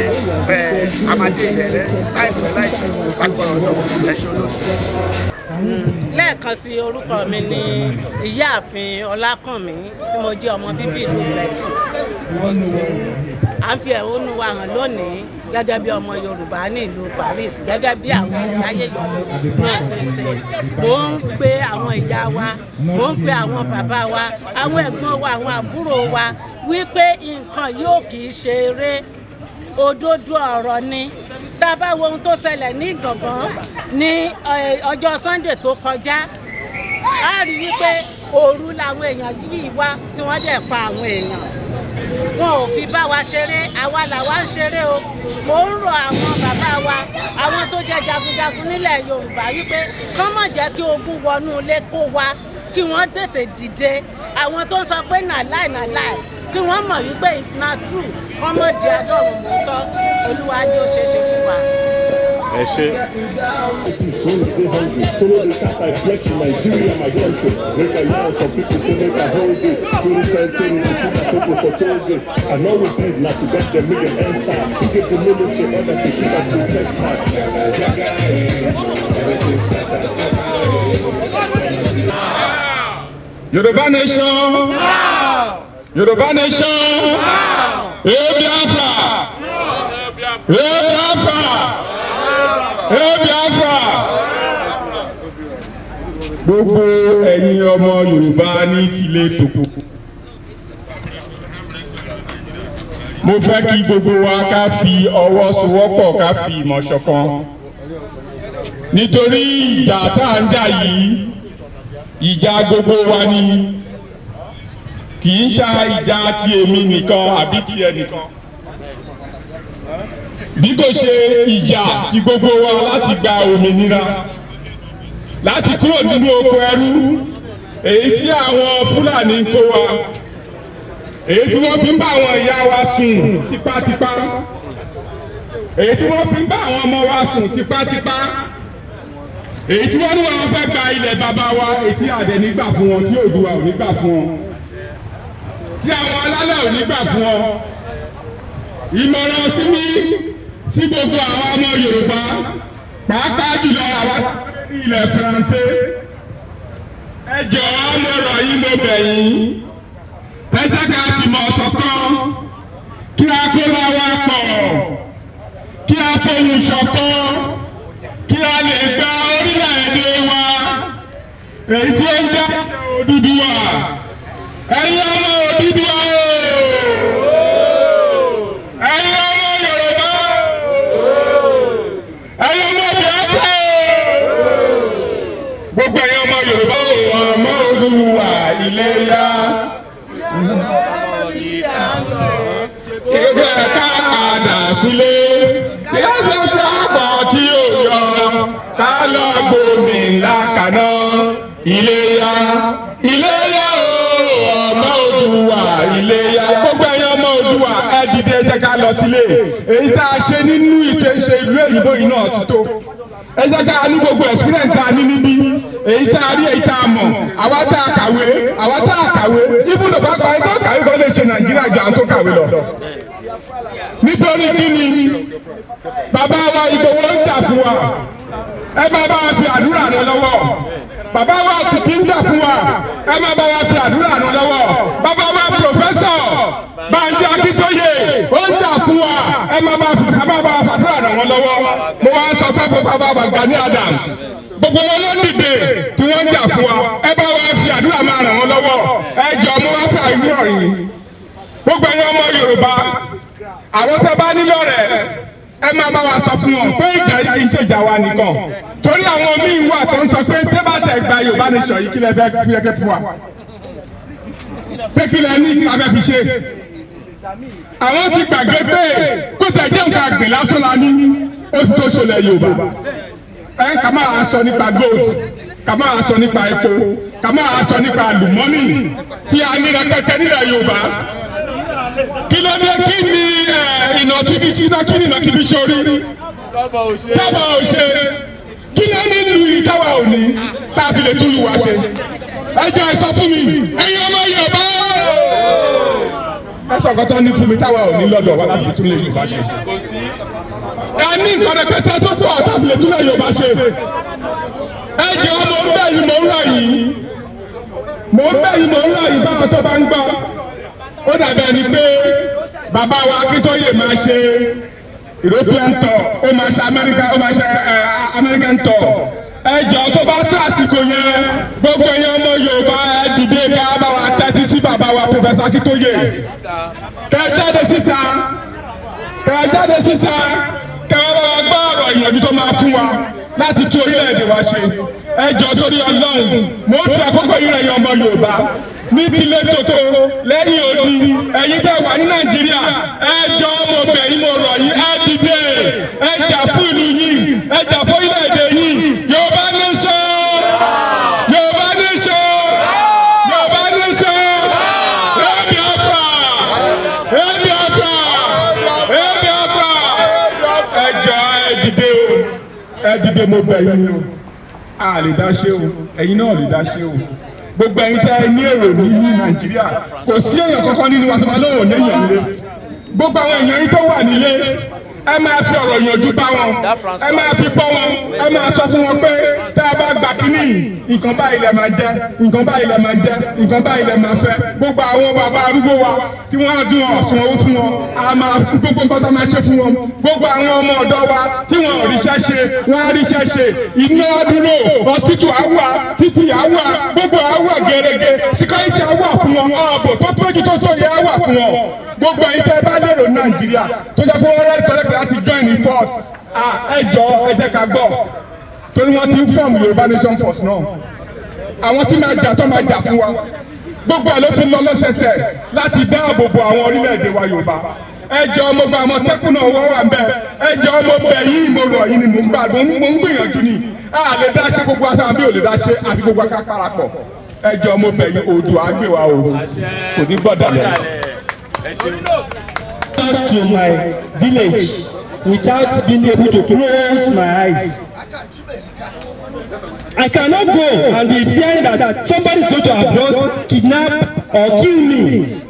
a máa dé ilẹ̀ rẹ láìpẹ́ láìjù lágbára náà. Ẹ ṣé, olóòtú. Lẹ́ẹ̀kan sí, orúkọ mi ní Ìyáàfin Ọlákànmí, tí mo jẹ́ ọmọ bíbí ìlú Bẹ́tì. Mo sì à ń fi ẹ̀hónú wa hàn lónìí gẹ́gẹ́ bí ọmọ Yorùbá ní ìlú Paris, gẹ́gẹ́ bí àwọn àgbáyé yòókù náà ṣe ń ṣe. Mò ń pe àwọn ìyá wa, mò ń pe àwọn bàbá wa, àwọn ẹ̀gbọ́n wa, àwọn àbúrò wa, wípé nǹkan yóò kì í ṣe eré, òdodo ọ̀rọ̀ ni. Tá a bá wo ohun tó ṣẹlẹ̀ ní Ìgàngán ní ọjọ́ Sunday tó kọjá, Á rí wípé òru làwọn èèyàn yìí wá tí wọ́n dẹ̀ pa àwọn èèyàn. Wọn ò fi bá wa ṣeré, àwa làwa ń ṣeré o. Mò ń rọ àwọn bàbá wa, àwọn tó jẹ́ jagunjagun nílẹ̀ Yorùbá, wípé kán má jẹ́ kí ogun wọnú ilé kó wa, kí wọ́n tètè dìde. Àwọn tó ń sọ pé na lie, na lie, kí wọ́n mọ̀ wípé it's not true, kán mọ̀ di adọ́rùn mọ́tọ́. Olúwa jẹ́ ó ṣeé ṣe fún wa. Ẹ ṣe. So we dey hungry, follow the chat I pledge to Nigeria, my country. Make I yarn some people say make I hold it. 2010, we shoot at people for toll gate. And all we did na to get them make them answer. She give the military order to shoot at protesters. Everything scatter, scatter. Yorùbá nation. Yorùbá nation. Hail Biafra. Hail Biafra. Hail Biafra. Gbogbo ẹ̀yin ọmọ Yorùbá ní tilé tòkó. Mo fẹ́ kí gbogbo wa ká fi ọwọ́ sowọ́pọ̀, ká fi ìmọ̀ ṣọ̀kan. Nítorí ìjà tá à ń jà yìí, ìjà gbogbo wa ni, kì í ṣe ìjà ti èmi nìkan àbí ti ẹnìkan, bí kò ṣe ìjà ti gbogbo wa láti gba òmìnira, láti kúrò nínú oko ẹrú èyí tí àwọn Fúlàní ń kó wa, èyí tí wọ́n fi ń bá àwọn ìyá wa sùn tipátipá, èyí tí wọ́n fi ń bá àwọn ọmọ wa sùn tipátipá, èyí tí wọ́n ní wọn fẹ́ gba ilẹ̀ bàbá wa, èyí tí àdẹ nígbà fún wọn, tí Oòduà ò ní gbà fún wọn, tí àwọn alálẹ̀ ò ní gbà fún wọn. Ìmọ̀ràn sí mi sí gbogbo àwọn ọmọ Yorùbá, pàápàá jùlọ àwa ní ilẹ̀ Faransé, ẹ jọ̀ọ́, mo rọ̀ yín, mo bẹ̀ yín, ẹ jẹ́ ká fìmọ̀ ṣọ̀kan, kí a kóra wa pọ̀, kí a fohùn ṣọ̀kan, kí a lè gba orílẹ̀-èdè wa èyí tí ó ń jẹ́ Odùduwà. Ẹ̀yin ọmọ Odùduwà o, ẹ̀yin ọmọ Yorùbá, ẹ̀yin ọmọ Biafra o, gbogbo ẹ̀yin ọmọ Yorùbá o, ọmọ Odùduwà, Iléyá kékeré, ká padà sílé, kí á pọ̀ tí ó yọ, ká lọ gbomi ńlá kaná. Iléyá, Iléyá o, ọmọ Oòduà, Iléyá. Gbogbo ẹ̀yin ọmọ Oòduà, ẹ dìde, ẹ jẹ́ ká lọ sílé. Èyí tá a ṣe nínú ìṣe ìlú òyìnbó yìí náà ti tó. Ẹ jẹ́ ká ní gbogbo experience tá a ní níbí, èyí tá a rí, èyí tá a mọ̀, àwa tá a kàwé, àwa tá a kàwé, ibùdó pápá ẹni tó kàwé kan lè ṣe Nàìjíríà ju àwọn tó kàwé lọ. Nítorí kí ni bàbá wa Ìgbòho ń jà fún wa? Ẹ má bá wa fi àdúrà ràn lọ́wọ́. Bàbá wa Kìkì ń jà fún wa, ẹ má bá wa fi àdúrà ràn lọ́wọ́. Bàbá wa Professor Bánjí Akíntóyè ó ń jà fún wa, ẹ má bá wa fàdúrà ràn wọ́n lọ́wọ́. Mo wá sọ fún bàbá wa Gani Adams, gbogbo wọn ló dìde tí wọ́n ń jà fún wa, ẹ bá wa fi àdúrà máa ràn wọ́n lọ́wọ́. Ẹ jọ, mo wá fẹ́ àìwúrọ̀ yìí, gbogbo ẹ̀yin ọmọ Yorùbá, àwọn tẹ́ bá nílò rẹ̀, ẹ máa bá wa sọ fún wọn pé ìjà yìí ń ṣèjà wa nìkan, torí àwọn míín wà tó ń sọ pé tẹ́ bá tẹ̀ gba Yorùbá nation yìí, kí lẹ fẹ́ fi ẹkẹ fún wa, pé kí lẹ ní kí la fẹ́ fi ṣe. Àwọn ti gbàgbé pé kó tẹ̀ jẹ́ nǹkan àgbẹ̀ lásán la ní, ó ti tó ṣọlẹ̀ Yorùbá. Ẹ ká máa sọ nípa gold, ká máa sọ nípa epo, ká máa sọ nípa àlùmọ́nì tí a ní rẹpẹtẹ nílẹ̀ Yorùbá. Kí ló dé? Kí ni ìnà tí fi ṣíná? Kí ni ìnà kí fi ṣorí táwa ò ṣe? Kí ni ẹni lu ìdáwà ò ní tá a fi lè túlù wá ṣe? Ẹ jẹ́ ẹ sọ fún mi, ẹ̀yin ọmọ Yorùbá, ẹ sọ nǹkan tó ní fún mi táwa ò ní lọ́dọ̀ wa láti fi túlù Yorùbá ṣe. Ẹ ní nǹkan rẹpẹtẹ tó pọ̀ tá a fi lè túlù Yorùbá ṣe. Ẹ jẹ́, ọmọ ń bẹ̀ yìí, mò ń rọ̀ yìí, mò ń bẹ̀ yìí, mò ń rọ̀ yìí. Báwọn tó bá ń gbọ́, ó dàbí ẹni pé bàbá wa Akíntóyè máa ṣe European tour, ó máa ṣe America, ó máa ṣe American tour. Ẹ jọ̀ọ́, tó bá tó àsìkò yẹn, gbogbo ẹ̀yin ọmọ Yorùbá, ẹ dìde ká bá wa tẹ́tí sí bàbá wa Professor Akíntóyè. Kẹ́ jáde síta, kẹ́ jáde síta, kẹ́ wá bá wa gbọ́ ọ̀rọ̀ ìyànjú tó máa fún wa láti tún orílẹ̀-èdè wa ṣe. Ẹ jọ, torí Ọlọ́run, mo ń fi àkókò yìí rẹ̀ yan ọmọ Yorùbá ní tilé toko, lẹ́yìn odi, ẹ̀yin tẹ́ wà ní Nàìjíríà, ẹ jọ, mo bẹ̀ yín, mo rọ̀ yín, ẹ dìde, ẹ jà fún ìlú yín, ẹ jà fún orílẹ̀-èdè yín. Yorùbá nation! Yorùbá nation! Yorùbá nation! Ẹ Biafra! Ẹ Biafra! Ẹ Biafra! Ẹ jọ, ẹ dìde o, ẹ dìde, mo bẹ̀ yín o. A lè dá ṣe o, ẹ̀yin náà lè dá ṣe o. Gbogbo ẹ̀yin tẹ́ ẹ ní èrò ní Nàìjíríà, kò sí èèyàn kankan nínú wa tó máa lóhùn léèyàn nílé. Gbogbo àwọn èèyàn yín tó wà nílé, ẹ máa fi ọ̀rọ̀ ìyànjú bá wọn, ẹ máa fi bọ́ wọn, ẹ máa sọ fún wọn pé tá a bá gbà kínní, nǹkan báyìí lẹ máa jẹ, nǹkan báyìí lẹ máa jẹ, nǹkan báyìí lẹ máa fẹ́. Gbogbo àwọn bàbá arúgbó wa tí wọ́n á dún ọ̀sán owó fún wọn, a máa gbogbo nǹkan tó máa ṣe fún wọn. Gbogbo àwọn ọmọ ọ̀dọ́ wa tí wọn ò ríṣẹ́ ṣe, wọ́n á ríṣẹ́ ṣe. Iná dúró, hospital á wà, títì á wà, gbogbo á wà gẹ́gẹ́, security á wà fún wọn, ààbò tó péjú tó tó yẹ á wà fún wọn. Gbogbo ẹ̀yin tẹ́ bá lérò ní Nàìjíríà tó jẹ́ pé wọ́n rẹ́ tọ́lẹ́pẹ̀ láti join the force, ẹ jọ, ẹ jẹ́ ká gbọ́, torí wọ́n ti ń form Yorùbá Nation Force náà, àwọn tí máa jà tó máa jà fún wa. Gbogbo ẹ̀ ló ti lọ lọ́sẹ̀ẹsẹ̀ láti dáàbò bo àwọn orílẹ̀-èdè wa Yorùbá. Ẹ jọ, mo gba Àmọ̀tẹ́kùn náà, wọ́n wà ń bẹ̀. Ẹ jọ, mo bẹ̀ yín, mo rọ̀ yín ni, mo ń gbà, mo ń gbìyànjú ni. A lè dá ṣe gbogbo àṣà bí ò lè dá ṣe, àfi gbogbo aká parapọ̀. Ẹ jọ, mo bẹ̀ yín. Oòduà á gbè wá o, kò ní gbọ́dọ̀ lẹ̀. Back to my village without being able to close my eyes. I cannot go and be fearing that somebody is going to abduct, kidnap or kill me.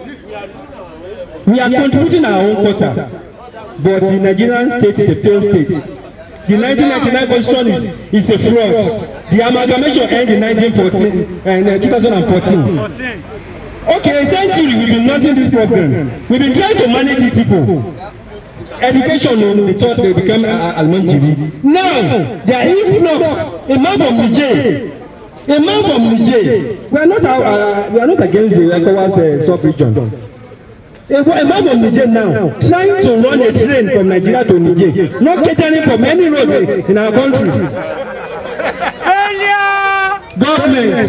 We are contributing our own quota, but the Nigerian state is a failed state. The 1999 constitution is a fraud. The amalgamation end in 1914 and 2014. Okay, a century we've been nursing this problem. We've been trying to manage these people. Education, no, they thought they become almajiri. Now, their influx, a man from Niger, a man from Niger. We are not against the ECOWAS sub-region. A man from Niger now trying to run a train from Nigeria to Niger, not catering from any road in our country. Government,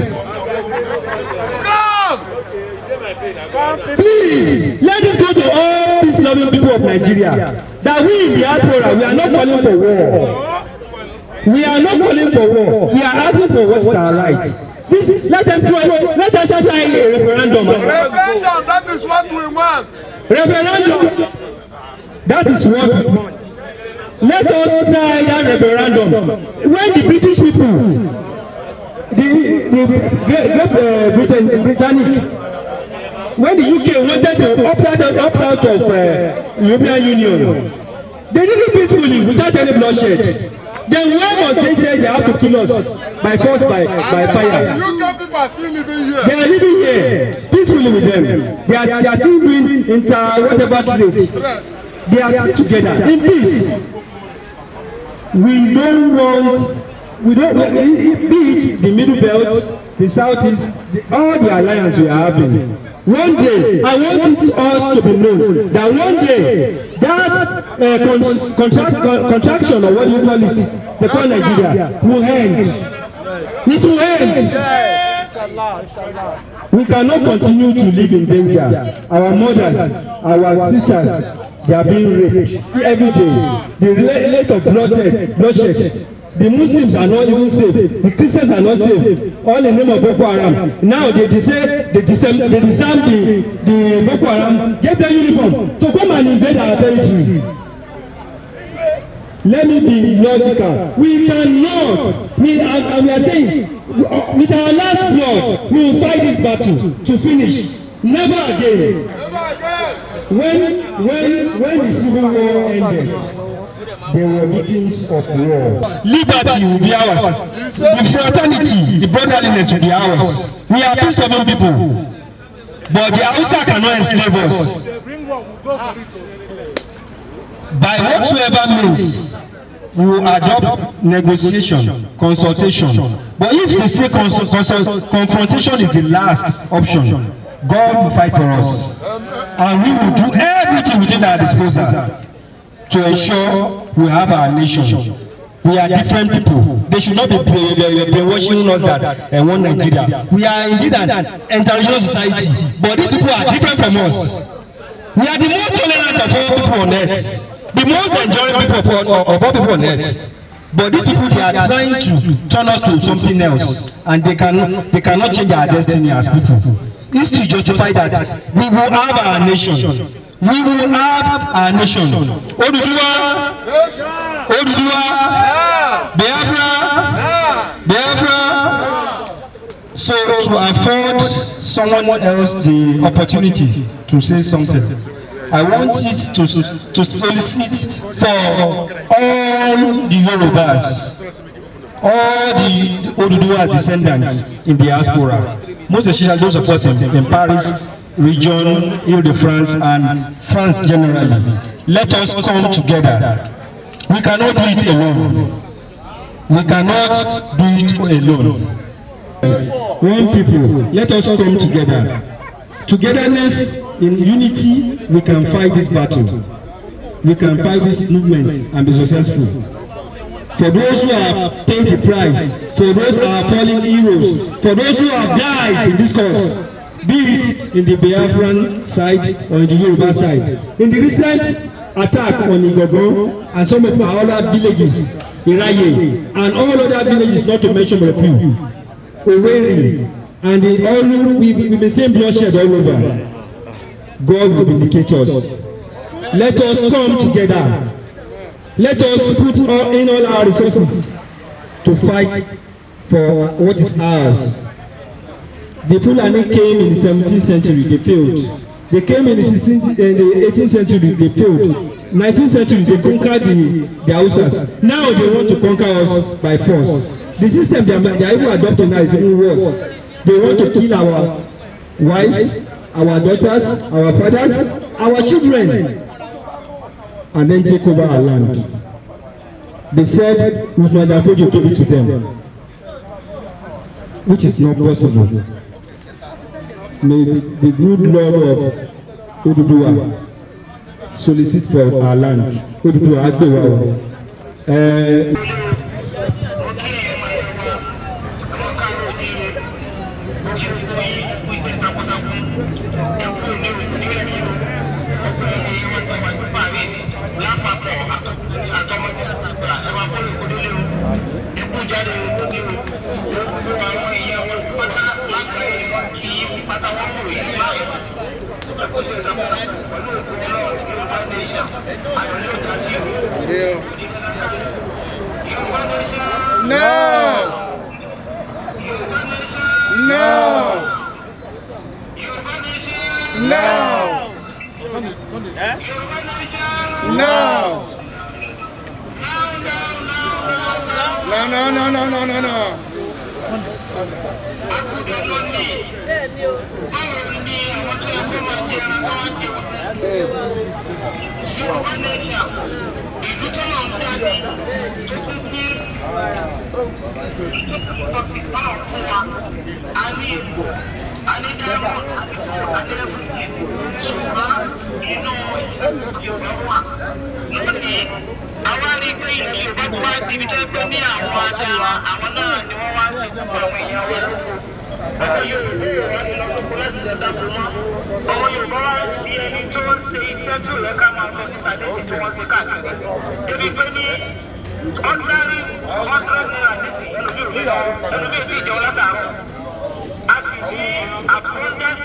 please let this go to all peace-loving people of Nigeria that we in diaspora, we are not calling for war. We are not calling for war. We are asking for what is our right. This, let them try, let us try a referendum. Referendum, that is what we want. Referendum, that is what we want. Let us try that referendum. When the British people, the Great Britain, Britannic, when the UK wanted to opt out of European Union, they did it peacefully without any bloodshed. Then why must they say they have to kill us by force, by fire? UK people are still living here. They are living here peacefully with them. They are still doing inter whatever trade. They are still together in peace. We don't want, we don't we, be it the Middle Belt, the Southeast, all the alliance we are having. One day, I want it all to be known that one day that contraction, or what do you call it, they call Nigeria, will end. It will end. We cannot continue to live in danger. Our mothers, our sisters, they are being raped every day. The rate of bloodshed, the Muslims are not even safe, the Christians are not safe, all in the name of Boko Haram. Now they say they disarm the Boko Haram, gave them uniform to come and invade our territory. Let me be logical. We cannot, we are, and we are saying, with our last blood, we will fight this battle to finish. Never again. When the civil war ended, there were victims of war. Liberty will be ours. The fraternity, the brotherliness will be ours. We are peace loving people, but the Hausa cannot enslave us. By whatsoever means, we will adopt negotiation, consultation. But if they say confrontation is the last option, God will fight for us, and we will do everything within our disposal to ensure we have our nation. We are different people. They should not be brainwashing us that one Nigeria. We are indeed an international society, but these people are different from us. We are the most tolerant of all people on earth, the most enduring people of all people on earth. But these people, they are trying to turn us to something else, and they cannot change our destiny as people. History justify that we will have our nation. We will have our nation. Oduduwa, Oduduwa, Biafra, Biafra. So to afford someone else the opportunity to say something, I want it to solicit for all the Yorubas, all the Oduduwa descendants in diaspora, most especially those of us in Paris region, Ile-de-France, and France generally. Let us come together. We cannot do it alone. We cannot do it alone. One people, let us come together. Togetherness in unity, we can fight this battle. We can fight this movement and be successful. For those who have paid the price, for those who are fallen heroes, for those who have died in this cause, be it in the Biafran side or in the Yoruba side. In the recent attack on Igangan and some of our other villages, Iraye, and all other villages, not to mention a few, Owerri, and in all, we've been seeing bloodshed all over. God will vindicate us. Let us come together. Let us put in all our resources to fight for what is ours. The Fulani came in the 17th century, they failed. They came in the 16th, in the 18th century, they failed. 19th century, they conquered the Hausas. Now they want to conquer us by force. The system they are even adopting now is even worse. They want to kill our wives, our daughters, our fathers, our children, and then take over our land. They said Usman Dan Fodio gave it to them, which is not possible. May the good Lord of Oduduwa solicit for our land. Oduduwa á gbè wá o. No! No! No! No! No, no, no, no, no, no, no. Àwa rí pé ilẹ̀ Yorùbá tó wá síbi tó gbé ní àwọn adára àwọn náà ni wọ́n wá sí gbogbo àwọn èèyàn wa. Ọmọ Yorùbá ò wá ti lọ sóko láti lọ dáko mọ́. Ọmọ Yorùbá wá sí ẹni tó ń ṣe iṣẹ́ tó yẹ ká máa lọ síta lẹ́sìn tí wọ́n ṣe káàkiri. Débi pé ní ordinary 100 naira nísìnyí, ẹlòmíì ò tí ì jẹun látàárọ̀. A sì ní abundant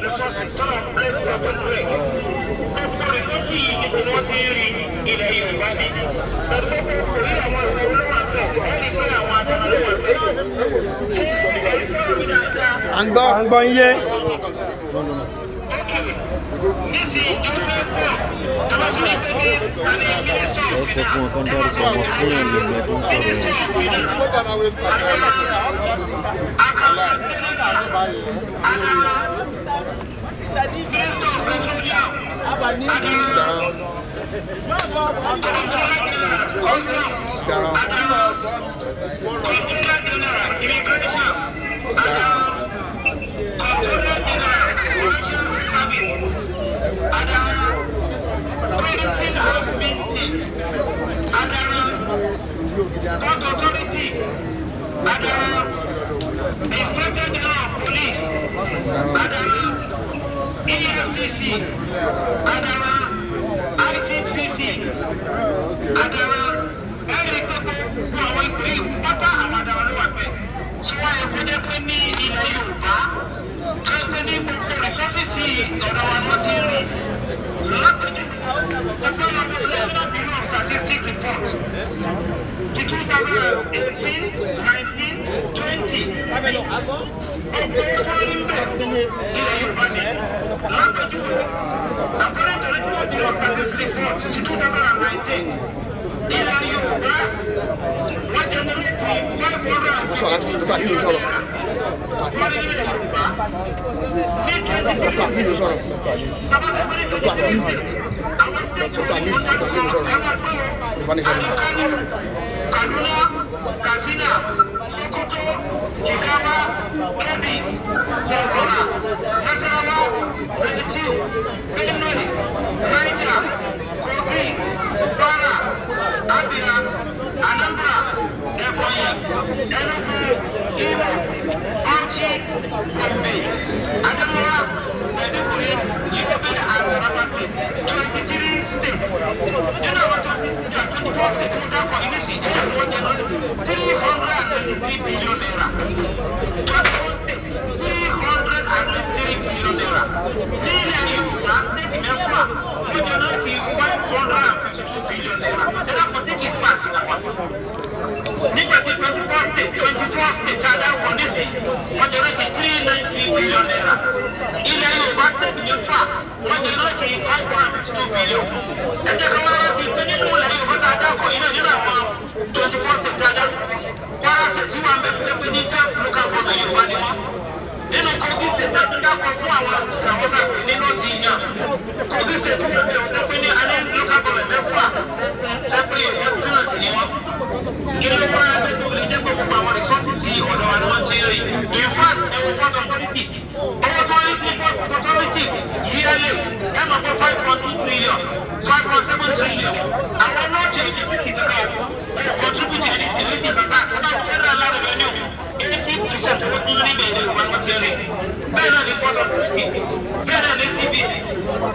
resources tó lọ bless wa pẹ̀lú ẹ̀. Gbogbo resources yìí, níbo ni wọ́n ti ń rí? Ilẹ̀ Yorùbá ni. Pẹ̀lú gbogbo orí àwọn ìwé olówó àti ẹ̀ rí pé àwọn adára ló wà bẹ́ẹ̀. Ṣé ẹ̀ ń gbọ́ mi dáadáa? À ń gbọ́. À ń gbọ́ yín yé. Nísìnyí tó fẹ́ pọ̀, tó bá sọ pé ní àní mínísítà Ẹ sọ fún wọn kán dárúkọ wọn fún yàn lẹ́gbẹ̀ẹ́ tó ń sọ̀rọ̀ yẹn. Port Authority. ní ilẹ̀ Yorùbá tó yẹ pé ní gbogbo rìsọ́fíìsì ọ̀dọ̀ wa wọ́n ti rí lápẹjù ọgbọ́n lọ́dún National Bureau of Statistics report ti 2018, 19, 20, ọ̀pọ̀ owó ń bẹ̀ ilẹ̀ Yorùbá ni. Lápẹjúwe, according to the National Bureau of Statistics report ti 2019, ilẹ̀ Yorùbá wọ́n generate 500 Sọ̀rọ̀ Dr. Aliyu sọ̀rọ̀. Dr. Aliyu sọ̀rọ̀. Dr. Aliyu. Dr. Aliyu Dr. Aliyu sọ̀rọ̀. Ìbánisọ̀rọ̀. Kaduna, Katsina, Sokoto, Jigawa, Kebbi, Zamfara, Nasarawa, Plateau, Benue, Niger, Kogi, Kwara, Abia, Anambra, Ebonyi, Enugu, Imo, Bauchi, Gombe, Adamawa, Maiduguri, Yobe and Taraba State. 23 states. Nínú àwọn 24 states tó dákọ̀ inú sí ẹ̀yìn wọ́n jẹ́ 323 billion naira. 24 states, 323 billion naira. Ní ilẹ̀ Yorùbá, state mẹ́fà wọ́n generate 152 billion naira. Ẹ dákọ̀ sí kì í pàṣẹ wà. Nígbà tí 24 state, 24 state tá a dákọ̀ nísìnyí, wọ́n generate 393 billion naira. Ilẹ̀ Yorùbá, state mẹ́fà wọ́n generate 552 billion. Ẹ jẹ́ ká wá rántí pé nínú ilẹ̀ Yorùbá tá a dákọ̀ yìí náà, nínú àwọn 24 state tá a dákọ̀, Kwara State wà ń bẹ pé ní 12 local government Yorùbá ni wọ́n. Nínú Kogi State tá a tún dákọ̀ fún àwọn tá a pè ní North yìí, Kogi State wà ń bẹ pé ní alẹ́ local government mẹ́fà tẹ́ pé Yorùbá túnà sí ni wọ́n. Ilé wa tó lè jẹ́ pé gbogbo àwọn ìsọ́kù tí ọ̀dọ̀ wa ni wọ́n ti rí. In fact, ẹ wo Port Authority, owó tó rí sí Port Authority yearly, ẹ mọ̀ pé 5.2 trillion, 5.7 trillion. Àwọn nọ́ọ̀tì èdè tí kankan ò contribute ní ìlú kankan àtàwọn federal land revenue, 80% owó tó ní bẹ̀rẹ̀ ìwà wọ́n ti rí. Bẹ́ẹ̀ náà ní Port Authority, bẹ́ẹ̀ náà ní CBC,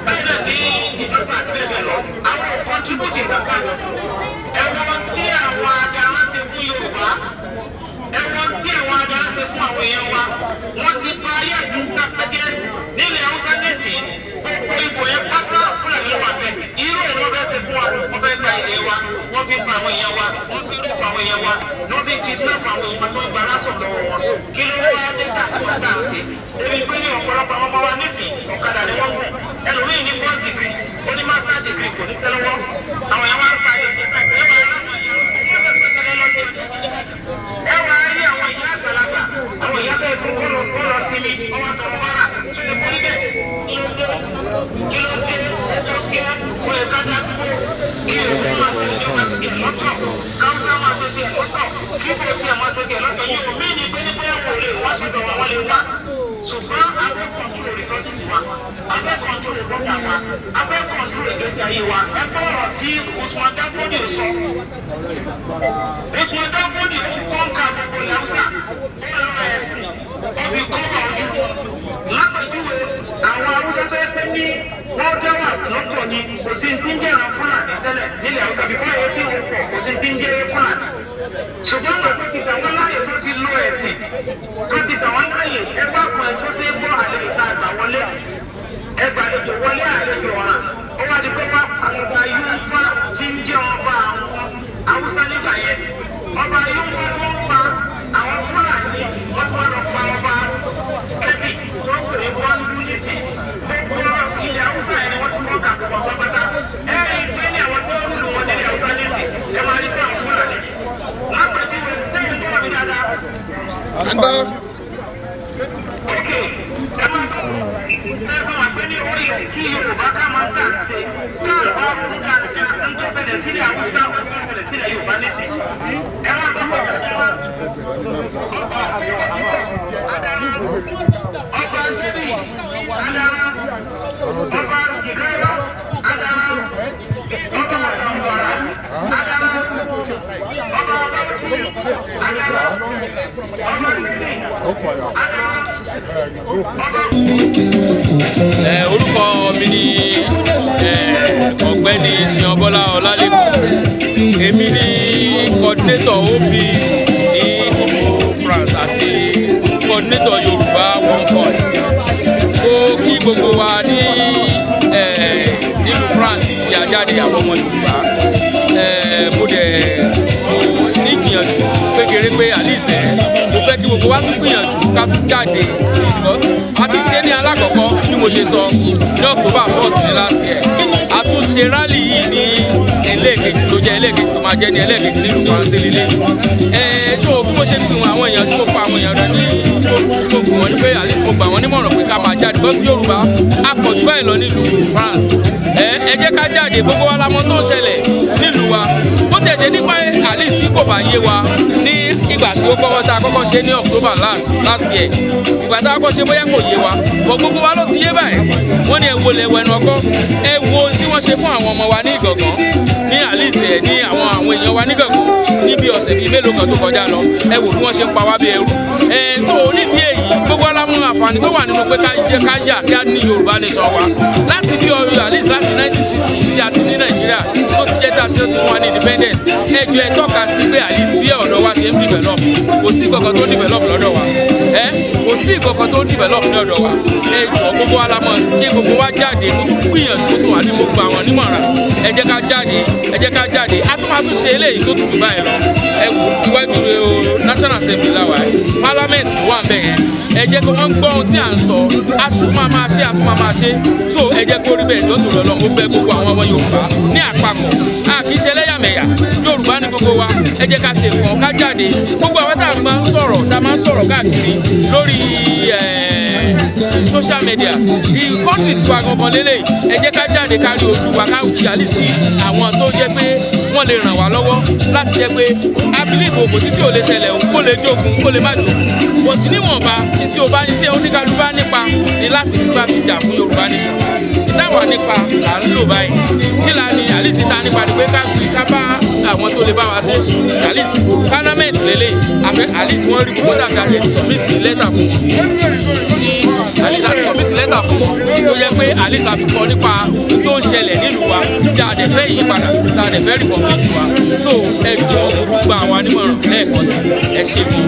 bẹ́ẹ̀ náà ní ìjọba àti bẹ́ẹ̀ bẹ́ẹ̀ lọ. Àwọn ò contribute kankan. Ẹ̀wọ̀n tí àwọn adarí ti fún Yorùbá, ẹ̀wọ̀n tí àwọn adarí ti fún àwọn èèyàn wa, wọ́n ti pa ayé àdúgbò jẹ́ nílẹ̀ Haúsá nẹ́sì. Gbogbo ipò yẹn pátá, Fúlàní ló wà bẹ́ẹ̀. Irú ẹ̀ wọ́n fẹ́ ṣe fún wa. Wọ́n fẹ́ gba ilé wa, wọ́n fi pa àwọn èèyàn wa, wọ́n fi pa àwọn èèyàn wa, wọ́n fi kidnap àwọn èèyàn tó ń gba lásán lọ́wọ́ wọn. Kí ló wá dé tàbí wọ́n tà sí ebi pé ní ọ̀pọ̀lọpọ̀ àwọn ọmọ wa nìkì ọ̀kadà ni wọ́n gùn? Ẹlòmíì ní first degree, ó ní master degree, kò ní tẹ́lọ́wọ́. Àwọn èèyàn wá ń pa ẹ wá rí àwọn ìyá àgbàlagbà, àwọn ìyá bẹ́ẹ̀ tó kọ́ lọ kọ́ lọ sí mi ọwọ́ tọrọ bára tó lè kọ́ níbẹ̀. Kí ló dé? Ẹjọ́ kí ó yẹ ká dá dúró, kí èkó máa ṣe ìjọba tiẹ̀ lọ́tọ̀, káwùsá máa ṣe tiẹ̀ lọ́tọ̀, kí bò tiẹ̀ máa ṣe tiẹ̀ lọ́tọ̀. Yìí kò mí ní pé ní bóyá wò lè wá sọ́dọ̀ wa, wọ́n lè wá, ṣùgbọ́n abẹ́ control resources wa, abẹ́ control resources wa, abẹ́ control ìgbésí ayé wa. Ẹ gbọ́ ọ̀rọ̀ tí Usman Danfodio sọ. Usman Danfodio ń kọ́ńkà gbogbo Haúsá, ó lọ́wọ́ ẹ̀sìn, ó fi kọ́ńkà ojú. Lápẹjúwe, àwọn Haúsá tó yẹ pé ní wọ́n dá wà lọ́tọ̀ ni, kò sí ti ń jẹ́ àwọn Fúlàní tẹ́lẹ̀ nílẹ̀ Haúsá bí fún ẹ̀yẹ tí wọ́n pọ̀, kò sí ti ń jẹ́ Fúlàní. Ṣùgbọ́n gbà tó ti tà wọ́n láàyè, tó ti lo ẹ̀sìn, tó ti tà wọ́n láàyè, ẹgbẹ́ àpò ẹ̀ tó ṣe é gbọ́, àlejò tá a gbà wọlé, ẹgbà àlejò wọlé, àlejò ọ̀ràn. Ó wá di pé wá ọba Yúnfà tí ń jẹ́ ọba àwọn Haúsá nígbà yẹn, ọba Yúnfà tó ń pa àwọn Fúlàní, wọ́n tún wá lọ pa ọba Kẹ́bí tó ń pè ní wọ́n lúnìtì. Gbogbo ilẹ̀ Haúsá yẹn ni wọ́n ti wọ́n kà fún wọn pátápátá. Ẹ rí i pé ní àwọn tó ń lù wọn nílẹ̀ Haúsá nísì, ẹ máa rí pé àwọn Fúlàní lápẹjúwe sẹ́yìn tó wà ní dáadáa. À ń gbọ́. Ok, ẹ máa bọ̀, ẹ fún wa pé ní orí tí Yorùbá ká máa ń tà ṣe káàlù bá wọn ká ṣe àtúntò bẹ̀rẹ̀ sílẹ̀ Haúsá, ọ̀tún bẹ̀rẹ̀ sílẹ̀ Yorùbá nísì. Ẹ máa bọ̀ bọ̀ ọba ọba Kebbi Adara, ọba Jigawa Adara, ọba Zamfara Adara, ọba Bauchi Adara, ọba Nìsí Adara. Orúkọ mi ni Ọ̀gbẹ́ni Ṣeunbọ́lá Ọlálẹ́kan. Èmi ni coordinator OP ní ìlú France àti coordinator. Coordinator Yorùbá One Voice. Mo kí gbogbo wa ní nílùú France tí a jáde, àwọn ọmọ Yorùbá. Mo dẹ̀ mo ní gbìyànjú kékeré pé àlìsẹ̀ mo fẹ́ kí gbogbo wa tún gbìyànjú ká tún jáde sí i. A ti ṣe ní alákọ̀ọ́kọ́, bí mo ṣe sọ, ní October 1 ní last year. A tún ṣe rally yìí ní ẹlẹ́ẹ̀kejì, tó jẹ́ ẹlẹ́ẹ̀kejì, tó máa jẹ́ ní ẹlẹ́ẹ̀kejì nílùú France lélẹ̀. Ẹ tó bí mo ṣe pè wọn, àwọn èèyàn tí mo pa àwọn èèyàn rẹ ní tí mo pè wọ́n ní pé àti tí mo gbà wọ́n nímọ̀ràn pé ká máa jáde bọ́sí Yorùbá a pọ̀ jù báyìí lọ nílùú France. Ẹ jẹ́ ká jáde. Gbogbo wa la mọ̀ tó ń ṣẹlẹ̀ nílùú wa. Bó tẹ̀ ṣe nípa at least tí kò bá yé wa ní ìgbà tí ó kọ́kọ́ tá a kọ́kọ́ ṣe ní October last last year, ìgbà tá a kọ́kọ́ ṣe, bóyá kò yé wa bọ̀, gbogbo wa ló ti yé báyìí. Wọ́n ní ẹ wo lẹ́wọ̀ ẹnu ọkọ́, ẹ wo tí wọ́n ṣe fún àwọn ọmọ wa ní Ìgàngán ní at least ẹ̀ ní àwọn èèyàn wa ní Ìgàngán níbi ọ̀sẹ̀ bíi mélòó kan tó kọjá lọ. Ẹ wò bí wọ́n ṣe ń pa wá bí ẹrú. Ẹ tó nídìí èyí, gbogbo wa la mọ̀ àǹfààní tó wà nínú pé ká jẹ́ ká yà kí á ní Yorùbá nation wa láti bí ọrọ̀ at least láti 1960 tí a ti ní Nàìjíríà, tó ti jẹ́ tá a ti fún wa ní independent. Ẹ jọ̀ọ́, ẹ tọ́ka sí pé at least bí ọ̀dọ̀ wa ṣe ń develop. Kò sí nǹkan kan tó develop lọ́dọ̀ wa. Ẹ kò sí nǹkan kan tó develop ní ọ̀dọ̀ wa. Ẹ jọ̀ọ́, gbogbo wa la mọ̀ kí gbogbo wa jáde. Mo tún gbìyànjú, mo tún wà ní gbogbo àwọn onímọ̀ràn, ẹ jẹ́ ká jáde, ẹ jẹ́ ká jáde. A tún máa tún ṣe eléyìí tó tún jù báyìí lọ. Ẹ wò, iwájú National Assembly la wà yìí, Parliament ló wà bẹ́ẹ̀ yẹn. Ẹ jẹ́ kó wọ́n gbọ́ ohun tí à ń sọ. A sì tún máa máa ṣe, a tún máa máa ṣe. So ẹ jẹ́ kó rí bẹ́ẹ̀ lọ́tò lọ́lọ́. Mo bẹ̀ gbogbo àwọn ọmọ Yorùbá ní àpapọ̀, a kì í ṣe ẹlẹ́yàmẹ̀yà, Yorùbá ní gbogbo wa. Ẹ jẹ́ ká ṣe nǹkan, ká jáde. Gbogbo àwọn tá a máa ń sọ̀rọ̀, tá a máa ń sọ̀rọ̀ káàkiri lórí social media, the country tiwa gangan lélẹ̀. Ẹ jẹ́ ká jáde, ká rí ojú wa, ká fi at least kí àwọn tó jẹ́ pé wọ́n lè ràn wá lọ́wọ́ láti jẹ́ pé I believe kò sí tí ò lè ṣẹlẹ̀ o. Kó lè jogun, kó lè má jogun, kò sí níwọ̀nba tí o bá ní tí oníkálukú bá nípa ní láti fi bá fi jà fún Yorùbá nation. Táwa nípa là ń lò báyìí. Kí la ní at least ta nípa ni pé ká fi ká bá àwọn tó lè bá wa ṣe. At least parliament lélẹ̀ àfẹ́, at least wọ́n rí gbogbo tàbí àti submit lẹ́tà fún wọn, tí at least àti submit lẹ́tà fún wọn, tó yẹ pé at least àfikọ́ nípa tó ń ṣẹlẹ̀ nílùú wa, tí a dẹ̀ fẹ́ ìyípadà, tí a dẹ̀ fẹ́ republic wa. So ẹ jọ̀ọ́, mo tún gba àwa nímọ̀ràn lẹ́ẹ̀kan sí. Ẹ ṣe gan.